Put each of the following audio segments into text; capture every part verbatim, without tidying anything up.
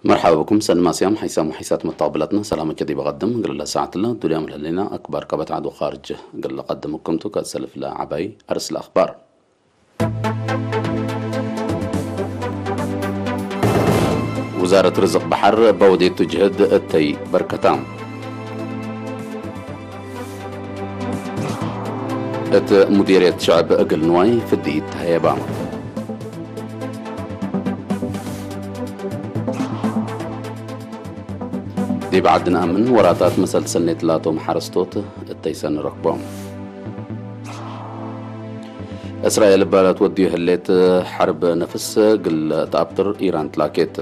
መርሐባ ብኩም ሰኒ ማስያም ሐይሳም ወሐይሳት መተቅብለትነ። ሰላመ ከዲብ አቀድም እግል ለሰዓትለ ዱልያም ለህሌና አክባር ከበት ዐድ ወካርጅ እግል ለቀድምኩም ቱ። ከእሰልፍ ለዐባይ አርስ ለአክባር። ውዛረት ርዝቅ በሐር በወዴቱ ጅህድ እተይ በርከታ። እት ሙዲርየት ሸዕብ እግል ንዋይ ፍድኢት ተሀየባ። ዲብ ዐድን አምን ወራታት መሰል ሰኔት ላቶም ሐረስቶት እተይ ሰኒ ረክቦም። እስራኤል እበ ለትወድዩ ህሌት ሐርብ ነፍስ እግል ተአብጥር ኢራን ትላኬት።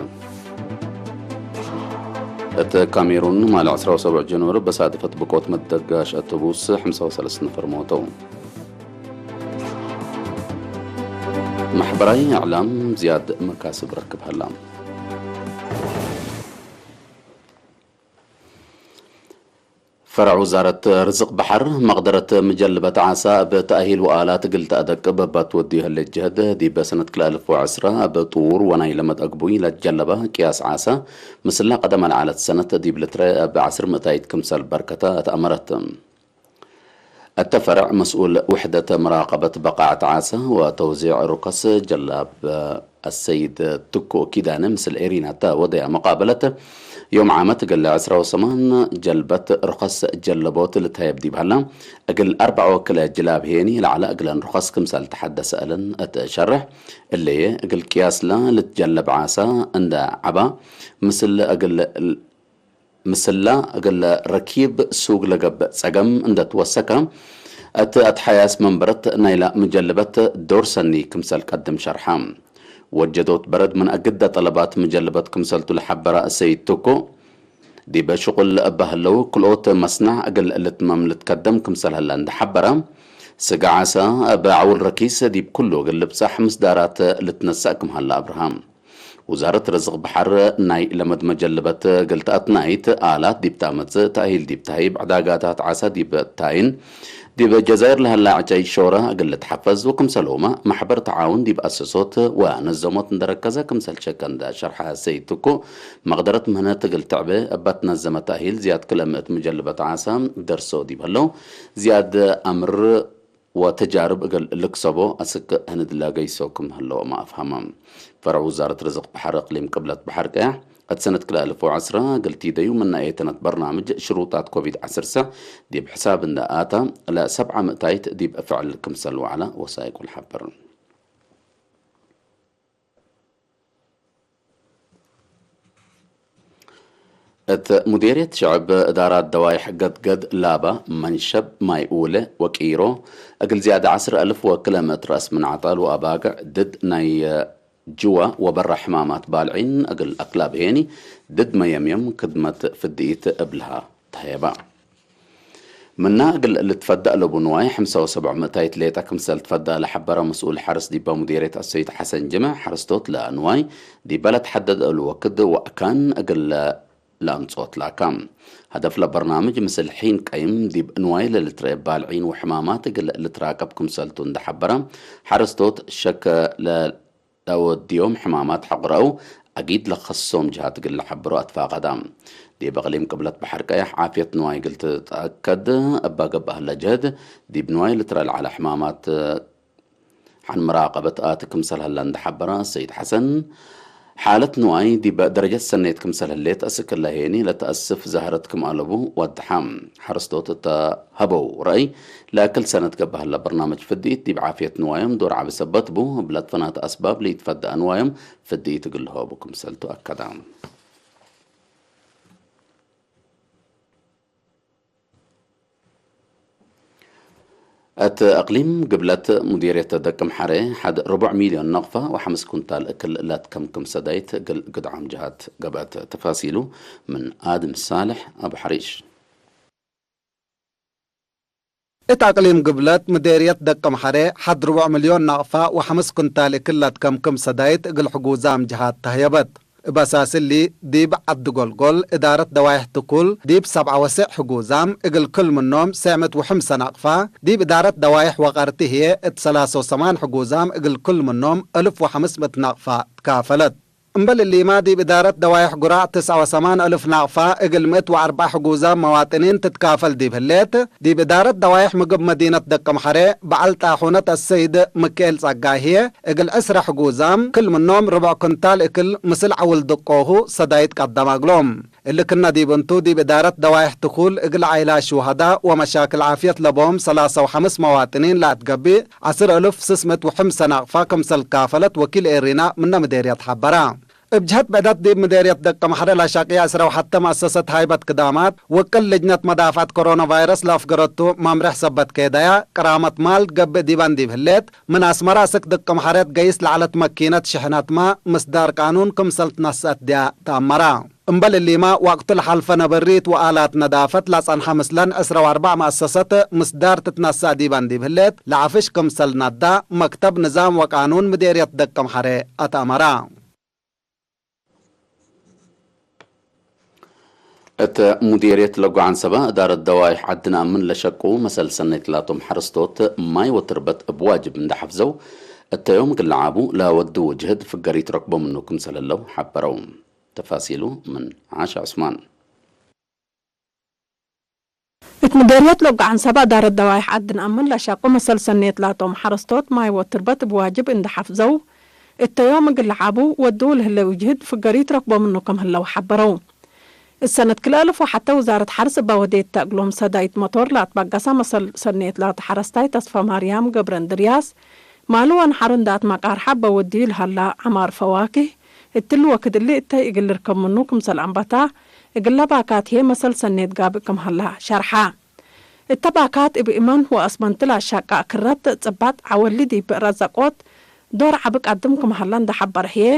እት ካሜሩን ማለ ዕስራ ወሰብዕ ጀንወሪ በሳድፈት ብቆት መደጋሽ አውቶቡስ ሐምሳ ወሰለስ ነፈር ሞተው። መሕበራይ እዕላም ዝያድ መካስብ ረክብ ሀላ። ፈረዕ ውዛረት ርዝቅ በሐር፣ መቅደረት ምጀልበት ዓሳ እብ ተአሂል ወአላት እግል ተአደቅብ እበ ትወድዩ ህሌት ጅህድ፣ ዲብ ሰነት ክልኤ አልፍ ወዐስራ እብ ጥዉር ወናይ ለመድ አግቡይ ለትጀለበ ቅያስ ዓሳ፣ ምስላ ቀደመ ለዐለት ሰነት ዲብ ልትረ እብ ዐስር ምእታይት ክምሰል በርከተ አትአመረት። እተ ፈርዕ መስኡል ውሕደት መራቀበት በቃዕት ዓሰ ወተውዚዕ ሩከስ ጀላብ አሰይድ ትኩ ኪዳነ ምስል ኤሪና እተ ወደያ መቃበለት፣ ዮም ዓመት እግል ዕስራ ወሰማን ጀልበት ሩከስ ጀለቦት ልትሀየብ ዲብ ሀላ፣ እግል አርበዕ ወክልኤ ጅላብ ሄኒ ለዐለ እግለን ሩከስ ክምሰል ተሐደሰ እለን እት ሸርሕ፣ እለየ እግል ቅያስለ ልትጀለብ ዓሰ እንደ ዐባ፣ ምስል እግል ምስላ እግል ረኪብ ሱግ ለገብእ ጸገም እንደ ትወሰከ፣ እት አትሐያስ መንበረት ናይላ ምጀልበት ዶር ሰኒ ክምሰል ቀድም ሸርሐ። ወጀዶት በረድ ምን አግደ ጠለባት ምጀልበት ክምሰልቱ ለሐበረ ሰይድ ትኩ፣ ዲበ ሽቁል እበ ህለው ክልኦት መስናዕ እግል ልትመም ልትከደም ክምሰል ህለ እንደ ሐበረ፣ ስጋ ዓሰ እብ ዐውል ረኪስ ዲብ ኩሉ እግል ልብጻሕ ምስዳራት ልትነሰእ ክም ሀለ አብርሃ። ውዛረት ርዝቅ በሐር ናይ ለመድ መጀልበት እግል ተአትናይት፣ አላት ዲብ ተአመጽእ፣ ተእሂል ዲብ ተሀይብ፣ ዕዳጋታት ዓሰ ዲብ ታይን፣ ዲብ ጀዛይር ለሀላ ዕጨይ ሾረ እግል ልትሐፈዝ ወክምሰልሁመ መሕበር ተዓውን ዲብ አሰሶት ወነዘሞት እንደ ረከዘ ክምሰል ሸከ እንደ ሸርሐ ሰይድ ትኩ፣ መቅደረት ምህነት እግል ትዕቤ እበ ትነዘመ ተእሂል ዝያድ ክልኤ ምእት መጀልበት ዓሰ ደርሶ ዲብ ህለው ዝያድ አምር ወተጃርብ እግል ልክሰቦ አስክ ህንድ ለገይሶ ክም ህለወመ አፍሀመ። ፈርዕ ውዛረት ርዝቅ በሐር እቅሊም ቅብለት በሐር ቀያሕ፣ እት ሰነት ክልኤ አልፍ ወዐስራ እግል ቲደዩ ምነ ኤተነት በርናምጅ ሽሩጣት ኮቪድ ዐሰርተ ዲብ ሕሳብ እንደ አተ፣ ለሰብዓ ምእታይት ዲብ ፍዕል ክምሰል ወዐለ ወሳይቁ ለሐብር። እት ሙዴርየት ሸዕብ እዳራት ደዋይሕ ገድገድ ላባ፣ መንሸብ፣ ማይ ኡለ ወቂሮ እግል ዝያድ ዐስር አልፍ ወክለ ምእት ረአስ ምን ዐጣል ወአባግዕ ድድ ናይ ጅወ ወበረ ሕማማት ባልዒን እግል አክላብ ሄኒ ድድ መየምየም ክድመት ፍድኢት እብልሃ ተሀየባ። ምና እግል ልትፈደእ ለቡ ንዋይ፣ ሐምሳ ወሰብዕ ምእታይት ሌጠ ክምሰል ትፈደእ ለሐበረ መስኡል ሐርስ ዲበ ሙዴርየት አሰይድ ሐሰን ጅመ፣ ሐርስቶት ለንዋይ ዲበ ለትሐደድ እሉ ወክድ ወአካን እግል ለአምጽኦት ላካ። ሀደፍ ለበርናምጅ ምስል ሒን ቀይም ዲብ ንዋይ ለልትረኤ ባልዒን ወሕማማት እግል ልትራቀብ ክምሰልቱ እንደ ሐበረ፣ ሐርስቶት ሸክ ለ ለወድዮም ሕማማት ሐቅ ረአው፣ አጊድ ለከሶም ጀሃት እግል ለሐብሮ አትፋቀዳ። ዲብ እቅሊም ቅብለት በሐር ቀያሕ ዓፍየት ንዋይ እግል ትትአከድ እበ ገብአ ህለ ጀህድ፣ ዲብ ንዋይ ልትረ ለዐለ ሕማማት ሐን መራቀበት አቲ ክምሰል ህለ እንደ ሐበረ ሰይድ ሐሰን፣ ሓለት ንዋይ ዲብ ደረጀት ሰኔት ክምሰል ህሌት አስክ ለሄኒ ለተአስፍ ዛህረት ክም አለቡ ወድሐ። ሐረስቶት እተ ሀበው ረአይ፣ ለክል ሰነት ገብአ ህለ በርናምጅ ፍድኢት ዲብ ዓፍየት ንዋዮም ዶር ዐቢ ሰበት ቡ፣ እብ ለትፈናተ አስባብ ለኢትፈደአ ንዋዮም ፍድኢት እግል ለሀቡ ክምሰልቱ አከደ። እት እቅሊም ግብለት ሙዲርየት ደቅምሐሬ ሐድ ርቡዕ ሚልዮን ነቅፈ ወሐምስ ኩንታል እክል ለትከምክም ሰዳይት እግል ግድዖም ጀሃት ገብአት። ተፋሲሉ ምን አድም ሳልሕ አቡ ሐሪሽ። እት አቅሊም ግብለት ምዴርየት ደቅምሐሬ ሐድ ርቡዕ ሚልዮን ናቅፋ ወሐምስ ኩንታል እክል ለትከምክም ሰዳይት እግል ሕጉዛም ጀሃት ተህየበት። እብ አሳስ እሊ፣ ዲብ ዐዲ ጎልጎል እዳረት ደዋይሕ ትኩል ዲብ ሰብዓ ወስዕ ሕጉዛም እግል ክል ምኖም ሴዕ ምእት ወሐምሰ ናቅፋ፣ ዲብ እዳረት ደዋይሕ ወቀርቲ ህዬ እት ሰላሰ ወሰማን ሕጉዛም እግል ክል ምኖም አልፍ ወሐምስ ምእት ናቅፋ ትካፈለት። እምበል እሊማ፣ ዲብ እዳረት ደዋይሕ ጉራዕ ትስዐ ወሰማን እልፍ ናቅፋ እግል ምእት ወአርበዕ ሕጉዛም መዋጥኒን ትትካፈል ዲብ ህሌት፣ ዲብ እዳረት ደዋይሕ ምግብ መዲነት ደቀምሐሬ፣ በዐል ጣሑነት አሰይድ ምክኤል ጸጋይ ህዬ፣ እግል ዕስረ ሕጉዛም፣ ክል ምኖም ርብዕ ኩንታል እክል ምስል ዐውል ድቆሁ ሰዳይት ቀደመ እግሎም። እሊ ክነ ዲብ እንቱ፣ ዲብ እዳረት ደዋይሕ ትኩል እግል ዓይላት ሹሀዳ ወመሻክል ዓፍየት ለቦም ሰላሳ ወሐምስ መዋጥኒን ለአትገብእ፣ ዐስር እልፍ ስስ ምእት ወሐምሰ ናቅፋ ክምሰል ካፈለት ወኪል ኤሪና ምነ ምዴርየት ሐበረ። እብ ጀሀት ብዕደት፣ ዲብ ምዴርየት ደቀምሐረ ለአሻቅየ ዕስረ ወሐተ መአሰሰት ሃይበት ክዳማት፣ ወቅል ልጅነት መዳፍዐት ኮሮና ቫይረስ ለአፍገረቱ መምሬሕ ሰበት ኬደያ፣ ቅራመት ማል ገብእ ዲበን ዲብ ህሌት፣ ምን አስመረ አስክ ደቀምሐረ ትገይስ ለዐለት መኪነት ሽሕነትመ ምስዳር ቃኑን ክምሰል ትነሰአት ዲያ ተአመረ። እምበል እሊመ፣ ወቅቱ ለሐልፈ ነበሪት ወአላት ነዳፈት ለጸንሐ ምስለን ዕስረ ወአርበዕ መአሰሰት ምስዳር ትትነሰእ ዲበን ዲብ ህሌት፣ ለዐፍሽ ክምሰል ነዳ፣ መክተብ ንዛም ወቃኑን ምዴርየት ደቀምሐረ አትአመረ። እት ሙዴርየት ለጎ ዐንሰበ እዳረት ደዋይሕ ዐድነ ምን ለሸቁ መሰል ሰኔት ላቶም ሐረስቶት ማይ ወትርበት እብ ዋጅብ እንደ ሐፍዘው፣ እተ ዮም እግል ለዓቡ ለወድዉ ጅህድ ፍገር ኢትረክቦ ምኑ ክምሰል ህለው ሐበረው። ተፋሲሉ ምን ዓሽ ዑስማን። እት ምዴርየት ለጎ ዐንሰበ እዳረት ደዋይሕ ዐድነ ምን ለሸቁ መሰል ሰኔት ላቶም ሐረስቶት ማይ ወትርበት እብ ዋጅብ እንደ ሐፍዘው፣ እተ ዮም እግል ለዓቡ ወድዉ ለህለው ጅህድ ፍገር ኢትረክቦ ምኑ ክም ህለው ሐበረው። እሰነት ክልኤ እልፍ ወሐተ ውዛረት ሐርስ እበ ወዴተ እግሎም ሰዳይት መቶር ለአትበገሰ መሰል ሰኔት ላቱ ሐረስታይ ተስፈማርያም ገብረእንድርያስ፣ ማሉ ወአንሐሩ እንደ አትመቃርሐ እበ ወድዩ ለሀላ ዐማር ፈዋክህ፣ እትሊ ወክድ እሊ እተይ እግል ልርከብ ምኑ ክምሰል አንበታ፣ እግለ ባካት ህዬ መሰል ሰኔት ጋብእ ክም ሀላ ሸርሐ። እተ ባካት እብ እመን ወአስመንት ለአሻቃ ክረት ጽባጥ ዐወሊ ዲብ ረዘቆት ዶር ዐቢ ቀድም ክም ሀለ እንደ ሐበረ ህዬ፣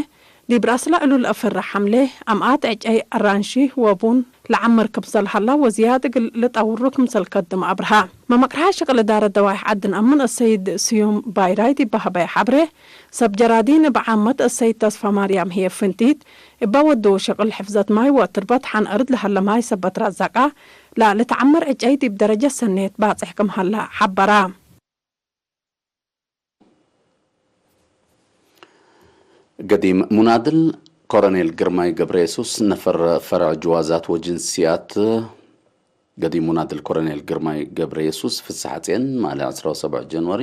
ዲብ ረአስለ እሉ ለአፍረ ሐምሌ፣ አምአት፣ ዕጨይ፣ አራንሺ ወቡን ለዐምር ክምሰል ሀላ ወዝያድ እግል ልጠውሩ ክምሰል ከድም አብርሃ። መመቅርሐ ሽቅል እዳረት ደዋይሕ ዐድነ ምን አሰይድ ስዩም ባይራይ ዲብ ሀበየ ሐብሬ፣ ሰብ ጀራዲን እብ ዓመት አሰይድ ተስፋማርያም ህዬ ፍንቲት እበ ወድዉ ሽቅል ሕፍዘት ማይ ወትርበት ሐን አርድ ለሀለ ማይ ሰበት ረዘቀ፣ ለልትዐመር ዕጨይ ዲብ ደረጀት ሰኔት ባጽሕ ክም ሀለ ሐበረ። ገዲም ሙናድል ኮረኔል ግርማይ ገብረየሱስ ነፈር ፈርዕ ጅዋዛት ወጅንስያት። ገዲም ሙናድል ኮረኔል ግርማይ ገብረየሱስ ፍስሐጼን ማለ ዕስራ ወሰብዕ ጀንወሪ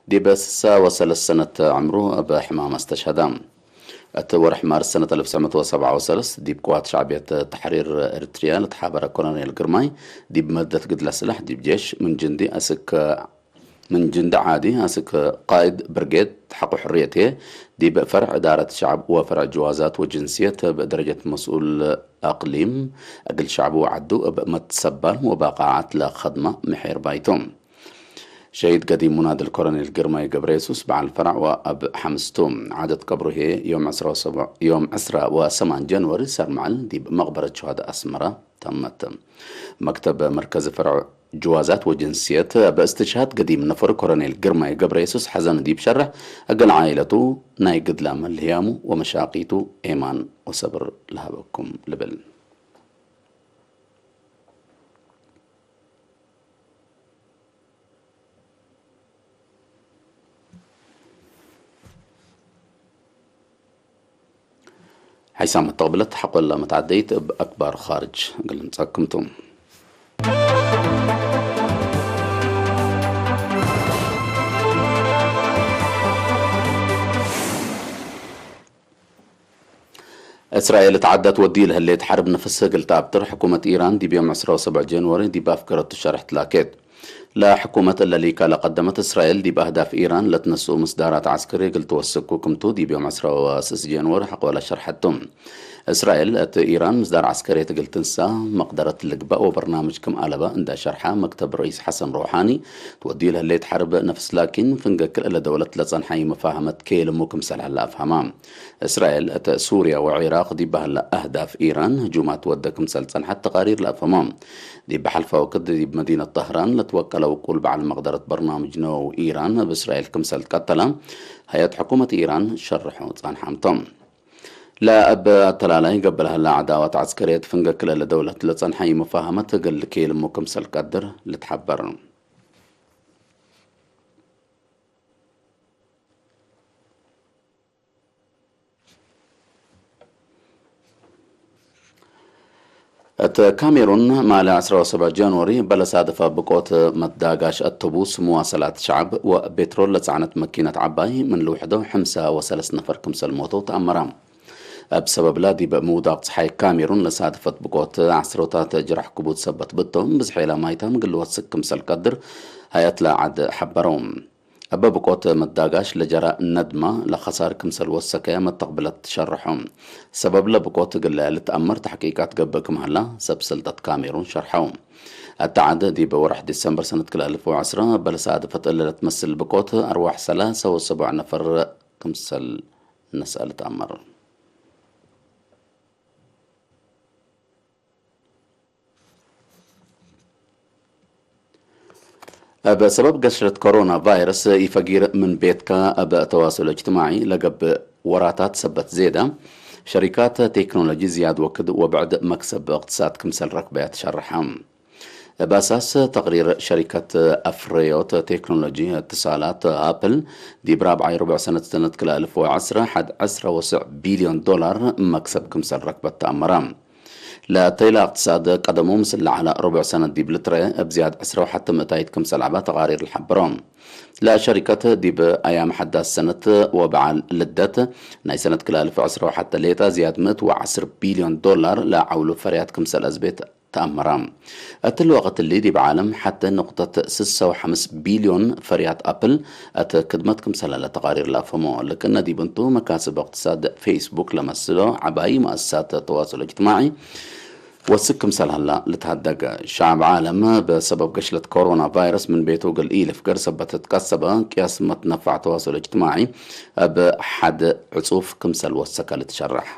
ዲብ ስሳ ወሰለስ ሰነት ዕምሩ እብ ሕማም አስተሽሀዳ። እት ወርሕ ማርስ ሰነት አልፍ ትስዕ ምእት ወሰብዓ ወሰለስ ዲብ ቅዋት ሸዕብየት ተሕሪር ኤርትርያ ለተሓበረ ኮሎኔል ግርማይ፣ ዲብ መደት ግድለ ስላሕ ዲብ ጄሽ ምን ጅንዲ አስክ፣ ምን ጅንዲ ዓዲ አስክ ቃእድ ብርጌድ ሐቆ ሕርየት ህዬ፣ ዲብ ፈርዕ እዳረት ሸዕብ ወፈርዕ ጅዋዛት ወጅንስየት እብ ደረጀት መስኡል አቅሊም፣ እግል ሸዕቡ ወዐዱ እብ መትሰባል ወባቃዓት ለከድመ ምሒር ባይቶም። ሸሂድ ገዲም ሙናድል ኮሎኔል ግርማይ ገብረየሱስ በዓል ፈራዕ ወአብ ሐምስ ቱ። ዓደት ቀብሩ ህዬ ዮም ዕስራ ወሰማን ጀንወሪ ሰርማዕል ዲብ መቅበረት ሹሃዳእ አስመረ ተመት። መክተብ መርከዝ ፈርዕ ጅዋዛት ወጅንስየት፣ በእስትሽሃድ ገዲም ነፈሩ ኮሎኔል ግርማይ ገብረየሱስ ሐዘኑ ዲብ ሸርሕ፣ እግል ዓኢለቱ ናይ ግድላመ ለህያሙ ወመሻቂቱ ኤማን ወሰብር ለሀበኩም ልብል። ሓይሳም መተቅብለት ሐቆለ መትዓደይት እብ አክባር ኻርጅ እግል ንምጸአኩም ቱ። እስራኤል እት ዐዳት ወድዩ ለህሌት ሐርብ ነፍስ እግል ተአብጥር ሕኩመት ኢራን ዲብ ዮም ዕስራ ወሰብዕ ጀንወሪ ዲብ አፍገረቱ ሸርሕ ትላኬት። ለሕኩመት እለ ሊካ ለቀደመት እስራኤል ዲብ አህዳፍ ኢራን ለትነስኡ ምስዳራት ዐስከሪ እግል ትወስኩ ክምቱ ዲብ ዮም ዕስራ ወስስ ጀንወሪ ሐቆለ ሸርሐቱ። እስራኤል እት ኢራን ምስዳር ዐስከርየት እግል ትንሰእ መቅደረት ልግበእ ወበርናምጅ ክም አለበ እንደ ሸርሐ መክተብ ረኢስ ሐሰን ሮሓኒ፣ ትወድዩ ለህሌት ሐርብ ነፍስ ላኪን ፍንገ ክልኤ ለደውለት ለጸንሐ ኢመፋሀመት ኬልሙ ክምሰል ሀለ አፍሀማ። እስራኤል እት ሱርያ ወዒራቅ ዲብ በህለ አህዳፍ ኢራን ህጁማት ወደ ክምሰል ጸንሐት ተቃሪር ለአፍሀሞ። ዲብ ሐልፈ ወቅት ዲብ መዲነት ጠህራን ለትወቀለ ውቁል በዐል መቅደረት በርናምጅ ነወዊ ኢራን እብ እስራኤል ክምሰል ትቀተለ ሀያት ሕኩመት ኢራን ሸርሖ ጸንሐም ቶም። ለእብ አተላላይ ገብእ ለሀለ ዐዳወት ዐስከርየት ፍንገ ክልኤ ለደውለት ለጸንሐ ኢመፋሀመት እግል ልኬልሙ ክምሰል ቀድር ልትሐበር። እት ካሜሩን፣ ማለ ዕስራ ወሰብዕ ጃንዋሪ እበ ለሳድፈ ብቆት መዳጋሽ አቶቡስ ሙዋሰላት ሸዐብ ወቤትሮል ለጸዕነት መኪነት ዐባይ ምን ልውሕዶ ሐምሳ ወሰለስ ነፈር ክምሰል ሞተው ተአመረ። እብ ሰበብለ፣ ዲብ ምውዳቅ ጸሓይ ካሜሩን ለሳድፈት ብቆት ዐስሮታት ጅረሕ ክቡድ ሰበት ብቶም፣ ብዝሔለ ማይታም እግል ልወስክ ክምሰል ቀድር ሀይአት ለዐድ ሐበረው። እበ ብቆት መዳጋሽ ለጀረ ነድመ ለኸሳር ክምሰል ወሰከ መተቅብለት ሸርሖ። ሰበብለ ብቆት እግለ ልትአመር ተሕቂቃት ገብእ ክም ሀላ ሰብ ስልጠት ካሜሩን ሸርሐው። እተ ዐድ ዲብ ወርሕ ዲሰምበር ሰነት ክልኤ አልፍ ወዐስራ እበ ለሳድፈት እለ ለትመስል ብቆት አርዋሕ ሰላሰ ወሰቡዕ ነፈር ክምሰል ነስአ ልትአመር። እብ ሰበብ ገሽረት ኮሮና ቫይረስ፣ ኢፈጊር ምን ቤትከ እብ ተዋሱል እጅትማዒ ለገብእ ወራታት ሰበት ዜደ፣ ሸሪካት ቴክኖሎጂ ዝያድ ወክድ ወብዕድ መክሰብ እቅትሳድ ክምሰል ረክበ ተሸርሐ። እብ አሳስ ተቅሪር ሸሪከት አፍረዮት ቴክኖሎጂ እትሳላት አፕል፣ ዲብ ራብዓይ ርቡዕ ሰነት ሰነት ክልኤ አልፍ ወዐስራ፣ ሐድ ዐስረ ወስዕ ቢልዮን ዶላር መክሰብ ክምሰል ረክበት ተአመረ። ለተይላ እቅትሳድ ቀደሙ ምስል ለዐለ ርቡዕ ሰነት ዲብ ልትረኤ እብ ዝያድ ዕስራ ወሐተ ምእታይት ክምሰል ዐበ ተቃሪር ለሐበሮ። ለሸሪከት ዲብ አያም ሐዳስ ሰነት ወበዓል ልደት ናይ ሰነት ክልኤ አልፍ ወዐስራ ወሐተ ሌጠ ዝያድ ምእት ወዐስር ቢልዮን ዶላር ለዐውሉ ፈርያት ክምሰል አዝቤት ተአመረ። እትሊ ወቅት እሊ ዲብ ዓለም ሐቴ ንቁጠት ስሰ ወሐምስ ቢልዮን ፈርያት አፕል እት ክድመት ክምሰለ ለተቃሪር ለአፍህሞ። ልክነ ዲብ እንቱ፣ መካስብ እቅትሳድ ፌስቡክ ለመስሎ ዐባይ መአሰሳት ተዋሱል እጅትማዒ ወስክ ክምሰል ሀላ ልትሀደግ። ሸዐብ ዓለም በሰበብ ገሽለት ኮሮና ቫይረስ ምን ቤቱ እግል ኢልፍገር ሰበት ትቀሰበ፣ ቅያስ መትነፋዕ ተዋሱል እጅትማዒ እብ ሐድ ዕጹፍ ክምሰል ወሰከ ልትሸረሕ።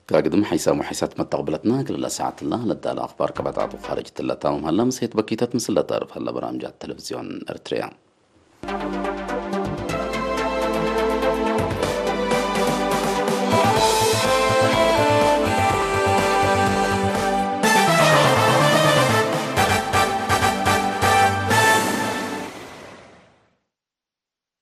ከግድም ሐይሳም ወሐይሳት መተቅብለትነ፣ ክልለ ሰዓትለ ለዳለ አኽባር ከበጣጡ ኻርጅትለ ታምም ሀለ፣ ምሴት በኪተት ምስለ ተዕርፍ ሀለ በራምጃት ቴሌቪዝዮን ኤርትርያ።